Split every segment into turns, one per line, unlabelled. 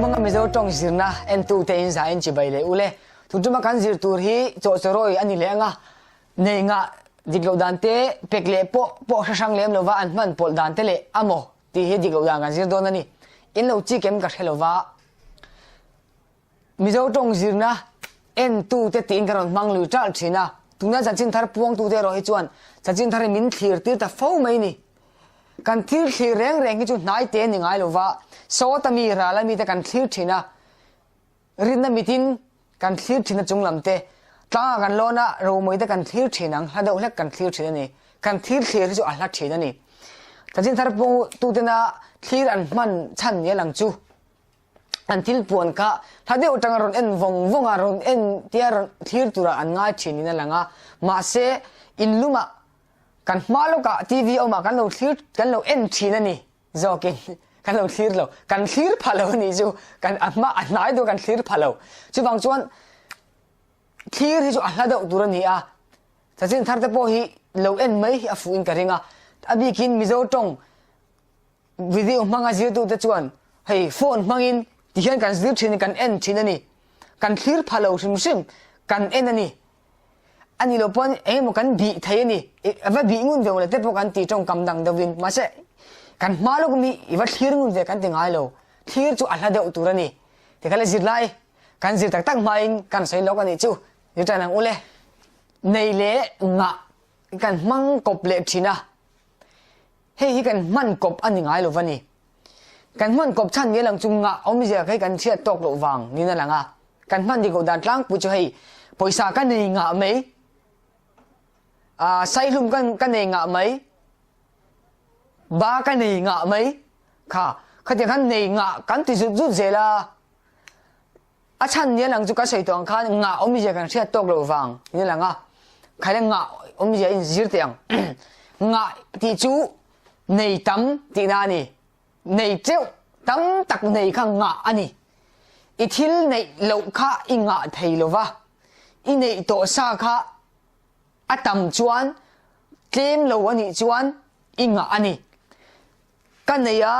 hmanga Mizo tawng zirna entute in za in chibai leh ule. Tuntuma kan zir tur hi chawhchawrawi a ni leh anga nei ngah dik loh dan te pek leh pawh pawh hre hrang lem lova an hman pawlh dan te leh a maw tih hi dik loh dan kan zir dawn a ni. In lo chik em ka hre lova. Mizo tawng zirna entute tiin ka rawn hmang lui ṭalh ṭhin a, tuna chanchin thar puangtute erawh hi chuan chanchin thar hi min thlir tir ta fo mai ni. Kan thil thlir reng reng hi chu hnai te a ni ngai lo va, sawta mi rala mite kan thlir ṭhin a, rinna mitin kan thlir ṭhin a chung lam te, tlangah kan lawn a, romawite kan thlir ṭhin ang, hla deuh hlek kan thlir ṭhin a ni. Kan thil thlir hi chu a hla ṭhin a ni. Chanchin thar puangtutena thlir an hman chhan ni a lang chu. An thil puan kha hla deuh atanga rawn en vawng vawng a, rawn en tia rawn thlir turah an ngai thin in a lang a. Mahse, in lumah kan hma lawkah TV awmah kan lo thlir, kan lo en thin a ni zawkin kan lo thlir lo. Kan thlir pha lo a nih chu, kan a hma a hnai deuh kan thlir pha lo. Chuvang chuan thlir hi chu a hla deuh tur a ni a, chanchin thar te pawh hi lo en mai hi a fuh in ka ring a. A bikin Mizo tawng Video hmanga zirtute chuan hei phone hmangin tihian kan zir thin kan en thin a ni. Kan thlir pha lo hrim hrim kan en a ni. A nih loh pawn eng emaw kan bih thei a ni. I va bih ngun ve le te pawh kan ti tawngkam dang deuhin mahse kan hma lawk mi i va thlir ngun ve kan ti ngai lo. Thlir chu a hla deuh tur a ni. Tikha le zirlai kan zir tak tak hmain kan sawi lawk a nih chu. Zirtan ang ule. Nei leh ngah kan hmang kawp leh thin a. Hei hi kan hman kawp a ni ngai lo va ni. Kan hman kawp chhan nge lang chu ngah awmzia kha hi kan hriat tawk loh vang niin a lang a. Kan hman dik loh dan tlangpui chu hei pawisa ka nei ngah mai, ah saihlum ka ka nei ngah mai, ba ka nei ngah mai kha khatiang khan nei ngah kan ti zut zut zel a. A chhan nia lang chu ka sawi tawh ang khan ngah awmzia kan hriat tawk loh vang nia lang a, khaile ngah awmzia in zir teh ang. Ngah tih chu nei tam tihna a ni. Nei teuh tam tak nei kha ngah a ni. I thil neih loh kha i ngah thei lo va, i neih tawh sa kha a tam chuan tlem lo a nih chuan i ngah a ni. Ka nei a.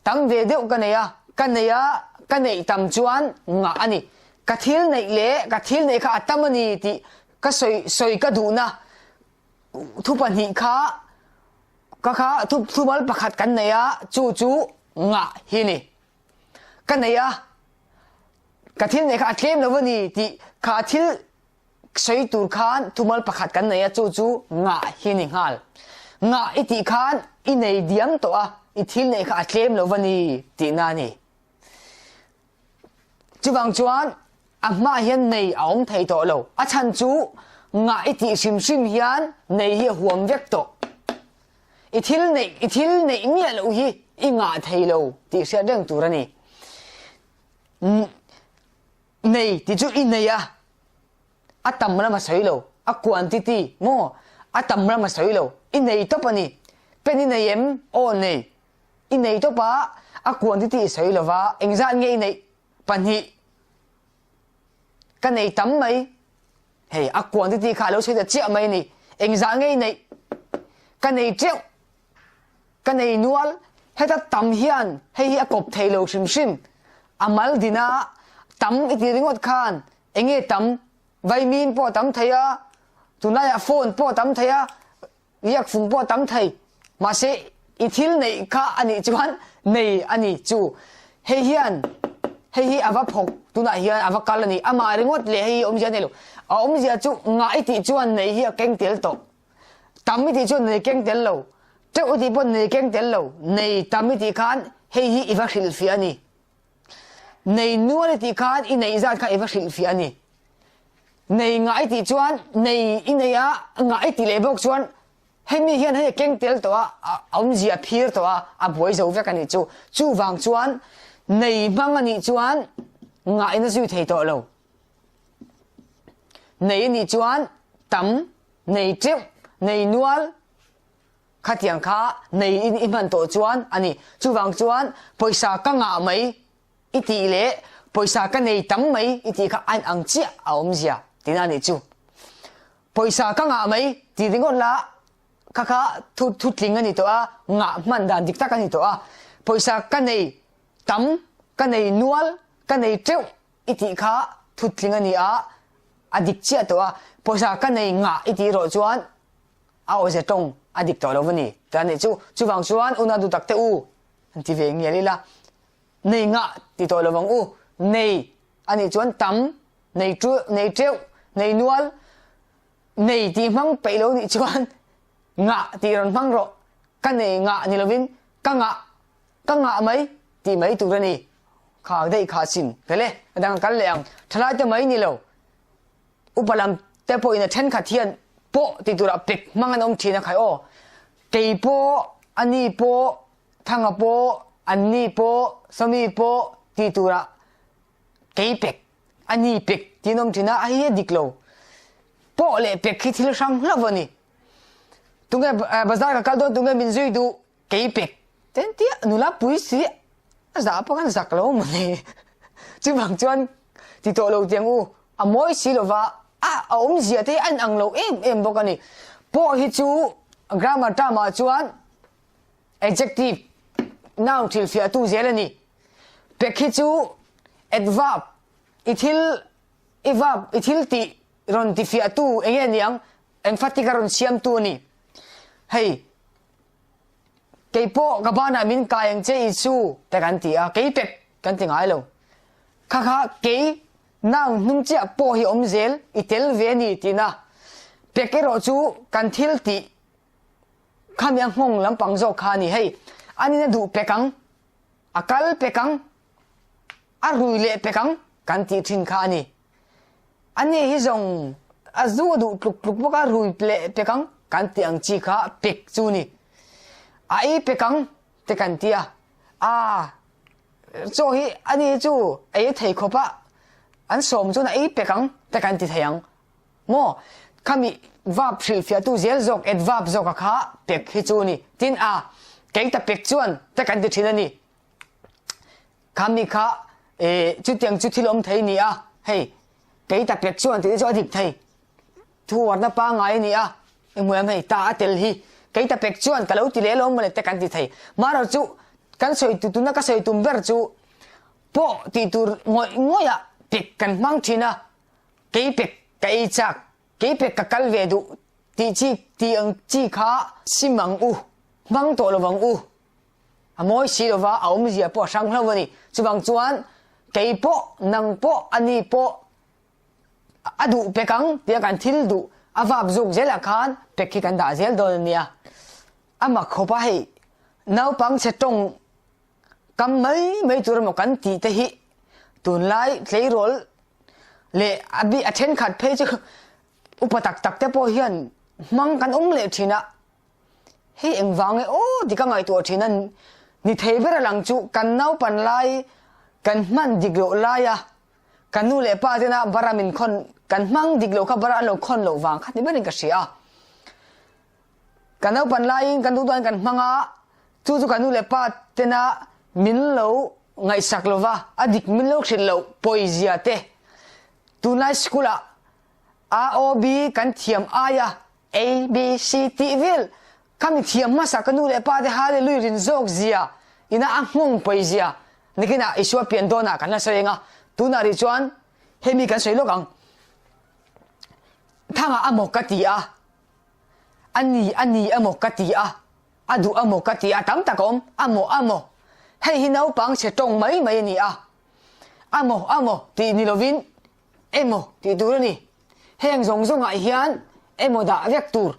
Tam ve deuh ka nei a, ka nei a, ka neih tam chuan ngah a ni. Ka thil neih leh ka thil neih kha a tam a ni tih ka sawi sawi ka duhna thu pahnih kha ka kha thu thumal pakhat kan nei a, chu chu ngah hi a ni. Ka nei a, ka thil neih kha a tlem lo a ni tih kha thil Sawi tur khan thumal pakhat kan nei a, chu chu ngah hi ni nghal. Ngah i tih khan i nei diam tawh a, i thil neih kha a tlem lo va ni tihna a ni. Chuvang chuan a hmaah hian nei a awm thei tawh lo. A chhan chu ngah i tih hrim hrim hian nei hi a huam vek tawh. I thil neih, i thil neih miah loh hi i ngah thei lo tih hriat reng tur a ni. Nei tih chu i nei a, a tam ram a sawi lo, a quantity maw a tam ram a sawi lo, i nei tawp a ni. Pen i nei em? Aw nei. I nei tawp a, a quantity i sawi lo va, engzat nge i neih? Pahnih. Ka nei tam mai. Hei a quantity kha a lo sawi ta chiah mai a ni. Engzah nge i neih? Ka nei teuh. Ka nei nual, heta tam hian hei hi a kawp thei lo hrim hrim. A mal dina tam i ti ringawt khan eng nge tam? Vaimin pawh a tam thei a, tunlaiah phone pawh a tam thei a, riakfung pawh a tam thei. Mahse i thil neih kha a nih chuan nei a ni chu. Hei hian hei hi a va phawk tunah hian a va kal a ni. Amah ringawt leh hei hi awmzia a nei lo. A awmzia chu ngah i tih chuan nei hi a keng tel tawh. Tam i tih chuan nei keng tel lo, teuh i tih pawh nei keng tel lo, nei tam i tih khan hei hi i va hrilhfiah a ni. Nei nual i tih khan i neih zat kha i va hrilhfiah a ni. Nei ngah i tih chuan nei i nei a, ngah i tih leh bawk chuan hemi hian hei a keng tel tawh a, a awmzia a phir tawh a, a buai zo vek a nih chu. Chuvang chuan nei hmang a nih chuan ngah in a zui thei tawh lo. Nei a nih chuan tam, nei teuh, nei nual khatiang kha nei in i hman tawh chuan a ni. Chuvang chuan pawisa ka ngah mai i tih leh pawisa ka nei tam mai i tih kha a inang chiah a awmzia tihna a nih chu. Pawisa ka ngah mai tih ringawt lah kha kha thu thutling a ni tawh a, ngah hman dan dik tak a ni tawh a. Pawisa ka nei tam. Ka nei nual, ka nei teuh i tih kha thuttling a ni a, a dik chiah tawh a, pawisa ka nei ngah i tih erawh chuan a awze tawng a dik tawh lo va ni tih a nih chu. Chuvang chuan unau duh tak te u an ti ve ngial ila, nei ngah ti tawh lo vang u, nei a nih chuan tam, nei nei teuh, nei nual, nei tih hmang peih lo nih chuan ngah tih rawn hmang rawh, ka nei ngah ni lovin ka ngah Ka ngah mai tih mai tur a ni. Kha daih kha sin. Fel e, a dang a kal leh ang. Thalai te mai ni lo. Upa lam te pawhin a thenkhat hian pawh ti turah pek hmang an awm thin a khai aw. Kei pawh, a ni pawh, Thanga pawh, an ni pawh, Sawmi pawh ti turah kei pek, a ni pek tih an awm thin a, a hi a dik lo. Pawh leh pek hi thil hrang hlauh a ni. Tunge bazar ka kal dawn tunge min zui duh? Kei pek ten tia nula pui si a zah pawh khan zak lo maw ni. Chuvang chuan ti tawh lo tiang u, a mawi si lova a a awmzia te hi a inang lo em em bawk a ni. Pawh hi chu grammar term ah chuan adjective, noun hrilhfiahtu zel a ni. Pek hi chu adverb, i thil i verb, i thil tih rawn tifiahtu eng nge niang, emphatic a rawn siamtu a ni. Hei. Kei pawh ka banah min kai ang che Isu te kan ti a, kei pek kan ti ngai lo. Kha kha kei nang hnung chiah pawh hi awm zel i tel ve a ni tihna. Pek erawh chu kan thil tih khami a nghawng lampang zawk kha a ni. Hei, anin a duh pek ang, a kal pek ang, a rui leh pek ang kan tih thin kha a ni. A ni hi zawng a zu a duh tluk tluk bawk a, rui leh pek ang kan tih ang chi kha pek chu ni. A ei pek ang te kan ti a, aa chaw hi a ni chu ei a thei khawp a, an sawm chuan a ei pek ang te kan ti thei ang maw? Khami verb hrilhfiahtu zel zawk adverb zawka kha pek hi chu ni. Tin a kei ta pek chuan te kan ti thin a ni. Khami kha e chutiang chu thil awm thei ni a, hei kei ta pek chuan tih te chu a dik thei. Thu warna pangngai a ni a, i hmu em hei ta a tel hi kei ta pek chuan ka lo ti leh alawm mawle te kan ti thei. Marawh chu kan sawi tu tuna ka sawi tum ber chu pawh tih tur ngawih ngawih ah pek kan hmang thin a, kei pek ka ei chak, kei pek ka kal ve duh tih chi tih ang chi kha sim ang u, hmang tawh lovang u. A mawi si lova, a awmzia pawh a hrang hlauh a ni. Chuvang chuan kei pawh, nang pawh, ani pawh a duh pek ang tia kan thil duh a vap zuk zelah khan pek hi kan dah zel dawn a nia. A mak khawp a hei, naupang chhe tawng kam mai mai tur emaw kan tih te hi tunlai tleirawl leh a bi a thenkhat phei chu upa tak tak te pawh hian hmang kan awm leh thin a. Hei engvang nge aw ti ka ngaihtuah thin a, ni thei ber a lang chu kan naupan lai kan hman dik loh laia kan nu leh pa tena bara min khawn kan hmang dik loh kha bara an lo khawn loh vang kha ni berin ka hria a. Kan naupan laiin kan duhduain kan hmang a, chu chu kan nu leh pa tena min lo ngaihsak lova a dik min lo hrilh loh pawizia te tunlai school ah AOB kan thiam aia A, B, C tih vel kha mi thiam hmasa ka nu leh pa te Hallelui rin zawk zia ina a nghawng pawi zia nakinah Isua pian dawnah kan la sawi eng a, tunah rih chuan hemi kan sawi lawk ang. Thangah a maw ka ti a, a ni a ni emaw ka ti a, a duh emaw ka ti a, tam tak a awm, a maw a maw hei hi naupang chhe tawng mai mai a ni a, a maw a maw tih ni lovin Emaw tih tur a ni. Heng zawng zawngah hian emaw dah vek tur.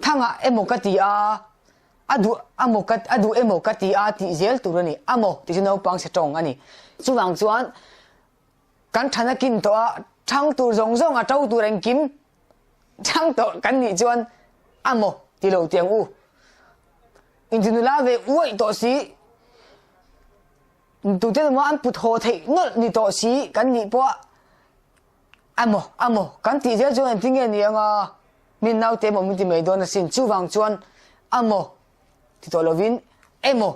Thangah emaw ka ti a, a duh amaw ka a duh emaw ka ti a tih zel tur a ni. Amaw tih chu naupang chhe tawng a ni. Chuvang chuan kan thana kin tawh a, thang tur zawng zawng a to tur engkim thang tawh kan nih chuan amaw ti lo tiang u. Intinula ve uaih tawh si. Tute emaw an put haw theih nawlh ni tawh si kan nih pawh emaw emaw kan tih zel chuan engtin nge ni anga min naute emaw min ti mai dawn asin chuvang chuan emaw ti tawh lovin emaw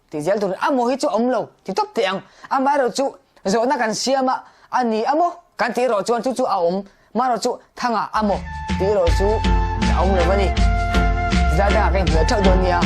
tih zel tur emaw hi chu a awm lo ti tawp teh ang amaherawh chu zawhna kan siam a a ni emaw kan tih erawh chuan chu chu a awm Marawh chu thangah a maw tih erawh chu a awm lo a ni. Zai dangah ka inhmuh leh theuh dawn nia.